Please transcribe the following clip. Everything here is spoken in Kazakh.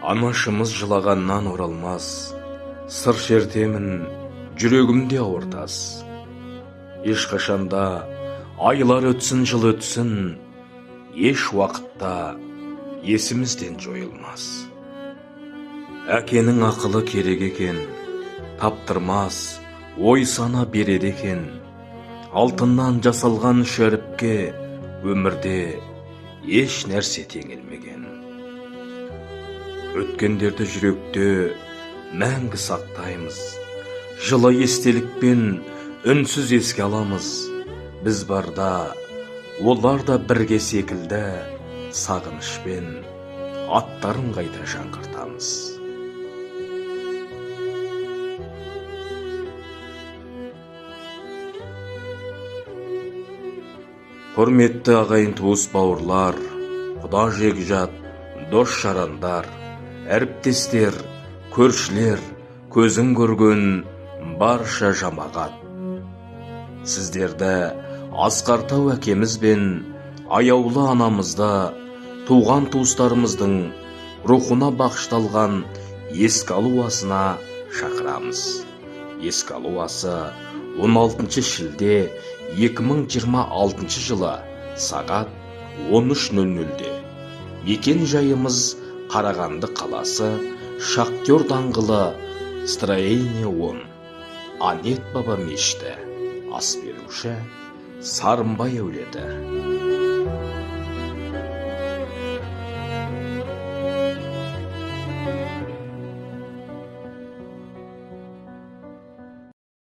Анашымыз жылағаннан оралмас, сыр шертемін, жүрегімде ауыр тас. Ешқашанда айлар өтсін, жыл өтсін, еш уақытта есімізден жойылмас. Әкенің ақылы керек екен, таптырмас, ой сана береді екен. Алтыннан жасалған шәріпке өмірде еш нәрсе теңелмеген. Өткендерді жүректе мәңгі сақтаймыз, жылы естелікпен үнсіз еске аламыз. Біз барда, олар да бірге секілді сағынышпен аттарын қайта жаңғыртамыз. Құрметті ағайын туыс бауырлар, құда жекжат, дос жарандар, әріптестер, көршілер, көзін көрген барша жамағат. Сіздерді асқар тау әкеміз бен аяулы анамызды туған туыстарымыздың рухына бағышталған еске алу асына шақырамыз. Еске алу асы 16 шілде 2026 жылы сағат 13:00-де. Мекен жайымыз Қарағанды қаласы, Шахтер даңғылы, строение 10, Анет баба мешіті. Ас беруші Сарымбай әулеті.